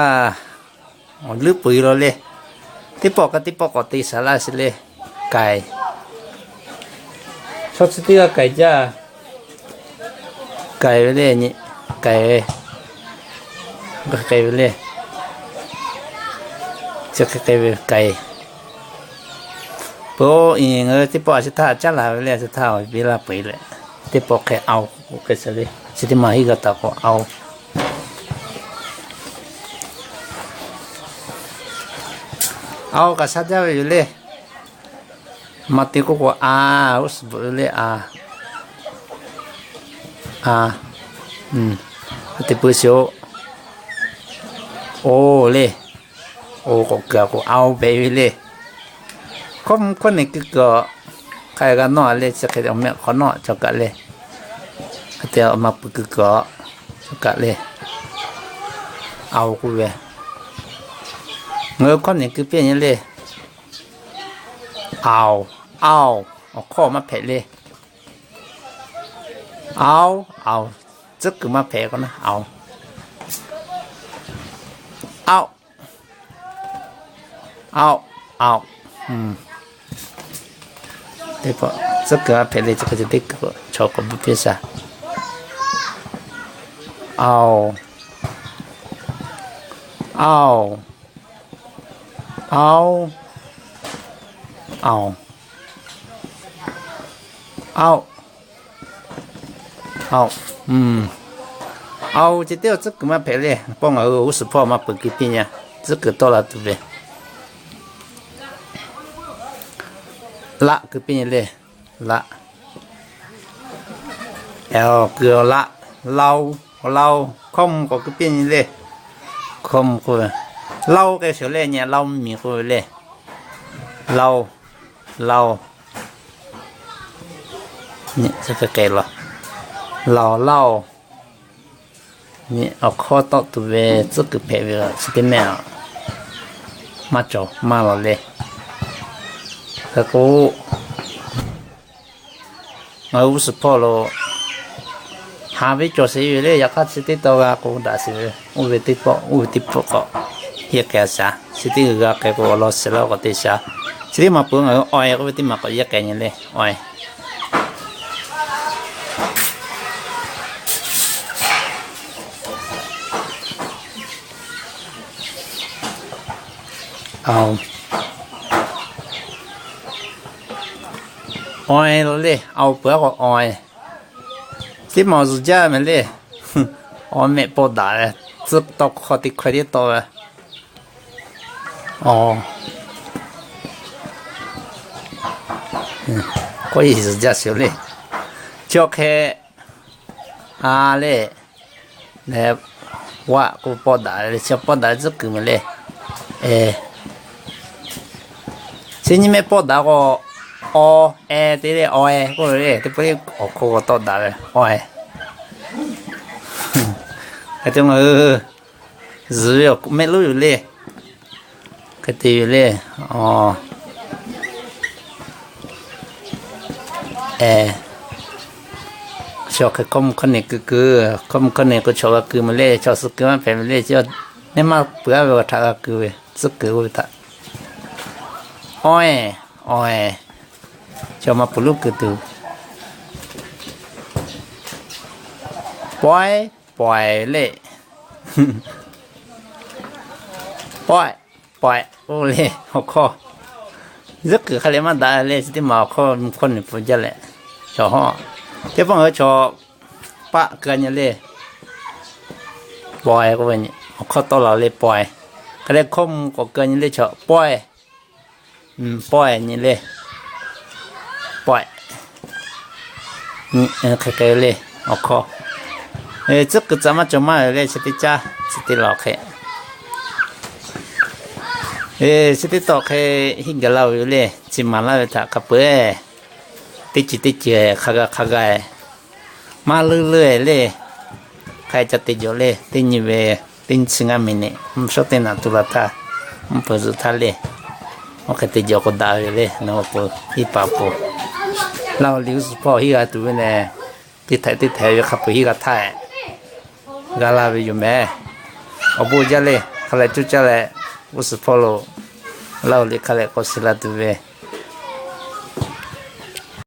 Awˬ leuˉ peuˬ lo le. Teˇ pawˆ kaꞈ teˇ pawˆ k'awꞈ te shaˍ laˇ sheˍ le. K'ai. Chaw chi teˇ g'aˇ k'ai jaˇ. K'ai ve le nyi. K'ai ve. K'ai ve le. Chi hk'e k'ai ve k'ai. Peuˬ-oˬ, ngaˬ hui teˇ pawˆ a chi htaˇ caˉ laˬ ve le, a chi htaˇ awˬ viˉ laˇ peuˬ le. Teˇ pawˆ hk'e a-oˬ k'oˆ hk'e sheˍ le. Chi teˇ maˬ hiˉ g'a taˍ k'o a-oˬ. A-oˬ kaꞈ sha jaˇ ve yoˬ le. Maˇ te k'oˆ k'o a, g'uˇ suhˍ bvuhꞈ ve le a. A, te pui sheˍ-oˬ. O le. O k'awꞈ kuiˬ a k'o a-oˬ hpehꞈ ve le. Hkawˇ mvuh hkawˇ nehˬ keu kuiˬ-oˬ, hk'a g'a nawˇ le, chi hk'e awˬ meh hk'awꞈ nawˇ cawˬ kaꞈ le. Hk'e te a ma pui keu kuiˬ-oˬ, cawˬ kaꞈ le. A-oˬ k'oˆ ve, ngaˬ hui hkawˇ nehˬ keu piˇ nyi le. A-oˬ, a-oˬ, awˬ hkawˇ maˇ hpehꞈ le. A-oˬ, a-oˬ, tcuhˉ kuiˬ maˇ hpehꞈ k'o na a-oˬ. A-oˬ, a-oˬ, a-oˬ. Tcuhˉ kuiˬ maˇ hpehꞈ le, chi hk'e te teˇ kuiˬ chaw k'awꞈ bvuhꞈ piˇ shaˍ. A-oˬ, a-oˬ, a-oˬ, a-oˬ, a-oˬ, a-oˬ. A-oˬ, chi teˇ g'aˇ tcuhˉ kuiˬ maˇ hpehꞈ le. Pawˆ ngaˬ hui g'uˇ suhˍ hpawˇ maˇ peuˬ keu piˇ nyi. Tcuhˉ kuiˬ tawˆ la tuˬ ve laˆ keu piˇ nyi le. Laˆ. Keu laˆ, lao, lao, hkawˇ mvuh k'awꞈ keu piˇ nyi le. Hkawˇ mvuh k'oˆ ve, lao k'ai sheˍ le nyi, lao miˬ k'oˆ ve le. Lao, lao. Nyi, tcuhˉ kuiˬ k'ai la. Lao, lao. Nyi, awˬ hkawˇ tawˆ tuˬ ve tcuhˉ kuiˬ hpehꞈ ve chi teˇ mehˆ a. Maˇ cawˬ maˇ lawˬ le. Hk'e k'o, ngaˬ hui g'uˇ suhˍ hpawˇ lo haˍ ve cawˬ sheˍ ve le. Yaꞈ hk'aˇ chi teˇ taw g'a k'o daꞈ sheˍ ve, oˇ ve teˇ pawˆ, oˇ ve teˇ pawˆ k'awꞈ yehˇ k'ai shaˍ. Chi teˇ g'uiˬ g'a k'ai k'o awˬ lawn shiˍ laˇ k'awꞈ te shaˍ. Chi teˇ maˬ peuˬ ngaˬ hui awˬ e k'oˆ ve teˇ maˬ k'awꞈ yehˇ k'ai nyi le. Awˬ e, awˬ e lo le, a-oˬ peuˬ a k'o awˬ e. Teˇ maˬ zuhˬ jaˇ mehˍ le. Awˬ mehˆ pawˆ daꞈ ve, tcuhˉ tawˇ hkawˇ teˇ hkawˇ tiˉ tawˆ ve. K'oˆ e zuhˬ jaˇ sheˍ le. Chi awˬ hk'e a le, leh, waˆ k'oˆ pawˆ daꞈ ve le, chi pawˆ daꞈ ve tcuhˉ kuiˬ mehˍ le. Chi nyi mehˆ pawˆ daꞈ k'o, awˬ e te le, awˬ e k'oˆ ve le, teˇ pawˆ le awˬ hk'aw k'awꞈ tawˆ daꞈ ve, awˬ e. Hk'e te ngaˬ hui zuhˬ ve awˬ mehˆ lonˉ yoˬ le. Hk'e te yoˬ le. Awˬ e, chaw hk'e hkawˇ mvuh hkawˇ nehˬ keu keu, hkawˇ mvuh hkawˇ nehˬ k'o chaw g'a keu mehˍ le, chaw suh keu maˇ hpehꞈ mehˍ le. Chi neˇ maˇ peuˬ a ve awˬ htaꞈ g'a keu ve, tcuhˉ kuiˬ oˇ ve htaꞈ. Awˬ e, awˬ e, chaw maˇ peuˬ lonˉ keu tuˬ. Pawehˇ, pawehˇ le. Pawehˇ, pawehˇ oˇ le awˬ hkawˇ. Tcuhˉ kuiˬ hk'a leh maˇ daꞈ le, chi teˇ maˬ awˬ hkawˇ mvuh hkawˇ nehˬ pfuhˍ jaˇ leh, chaw hawˉ, teˇ pawˆ ngaˬ hui chaw paˆ keu nyi le. Pawehˇ k'oˆ ve, awˬ hkawˇ tawˆ la le pawehˇ. Hk'a leh hkawˇ mvuh k'awꞈ keu nyi le chaw pawehˇ. Pawehˇ nyi le. Pawehˇ. Hk'e k'ai le awˬ hkawˇ. Tcuhˉ kuiˬ tcuh maˇ cawˬ maˇ le, chi teˇ caˉ chi teˇ lawˬ hk'e. Chi teˇ tawˆ hk'e hiˆ gaˬ laˇ ve yoˬ le, chi maˍ laˇ ve htaꞈ hk'a peuˬ. Teˇ ceuˬ teˇ ceuˬ hk'a g'a hk'a g'a maˇ leuˉ leuˉ e le. Hk'a ca te jawˬ le, teˇ nyi ve teˇ nyi chi ngaˇ miˬ niꞈ mvuhˇ shawˉ teˇ naꞈ tu la htaˇ, mvuhˇ peuˬ zuhꞈ htaˇ le. Oˇ hk'e te jawˬ k'o daꞈ ve le, nawˬ hui peuˬ hiˆ paˍ peuˬ. Laˇ hu liꞈ g'uˇ suhˍ hpawˇ hiˆ g'a tuˬ ve nehˬ, teˇ htaiꞈ teˇ htaiꞈ ve hk'a peuˬ hiˆ g'a htaˇ g'a laˇ ve yoˬ mehˍ. Awˬ bon jaˇ le. Hk'a leh coˇ caˇ leh, g'uˇ suhˍ hpawˇ lo Laˇ huˍ liꞈ hk'a leh k'awꞈ shiˍ la tuˬ ve